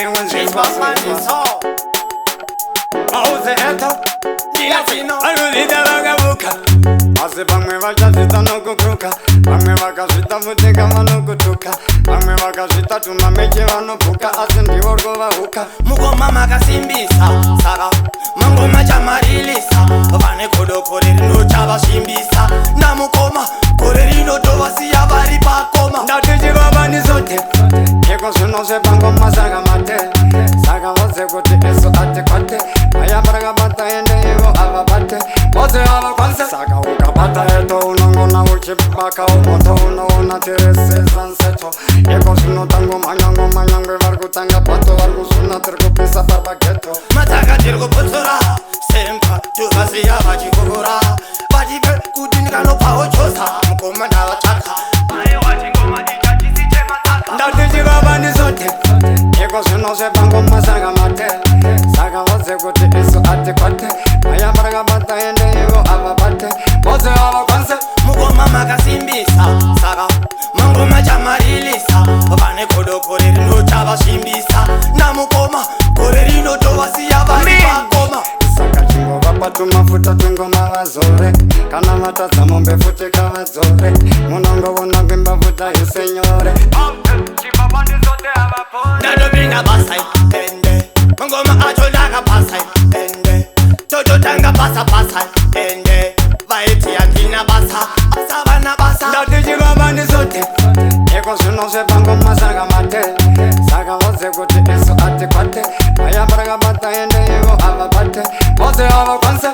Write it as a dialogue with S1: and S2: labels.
S1: Chibabaniso.
S2: Auze eto
S1: Ndiyazino.
S2: Anozvita vakavuka, asi vamwe vachazvita nokukuka, vamwe vakazvita futeka vanokutuka, vamwe vakazvita tumameche vanobhuka, asi ndivo rwovahuka.
S1: Mukoma makasimbisa, saka mangoma chamarilisa. Vane godo gore rino chavasvimbisa, namukoma gore rino tovasiya vari pakoma.
S2: Ndati chivavanisote iko zvino zvepangoma saka mate, saka vose kuti isu atikwate vaya varakabata ende ivo avabate vose avakwanise. Saka ukabata eto unongona uchibaka umoto, unoona tiri sesanseto. Iko zvino tangomhanya ngoma, nyangwe vari kutanga bato, vari kuzvona tiri kupisa papageto.
S1: Mataka tiri kupotsora sempa, tovasiya vachikokora, vatipe kuti ndikanopawo chosa. Mukoma ndavatsvaka, aiwa, chingoma ichachisi chemataka.
S2: Ndati chivavanisote iko zvino zvepangoma saka mate, saka vose kuti isu atikwate vaya varakabata ende ivo avabate vose avakwanise.
S1: Mukoma makasimbisa, saka mangoma chamarilisa. Vane godo gore rino chavasvimbisa, namukoma gore rino tovasiya vari pakoma.
S2: Saka chingovapa tumafuta twengoma vazore, kana vatadza mombe futi kavadzore, munongovona kuimba futa isenyore.
S1: Ndatopinda basa ende mangoma acho ndakapasa, ende tototanga basa basa, ende vaiti handina basa asavana basa.
S2: Ndati chivavanisote iko zvino zvepangoma saka mate, saka vose kuti isu atikwate vaya varakabata ende ivo avabate vose avakwanise.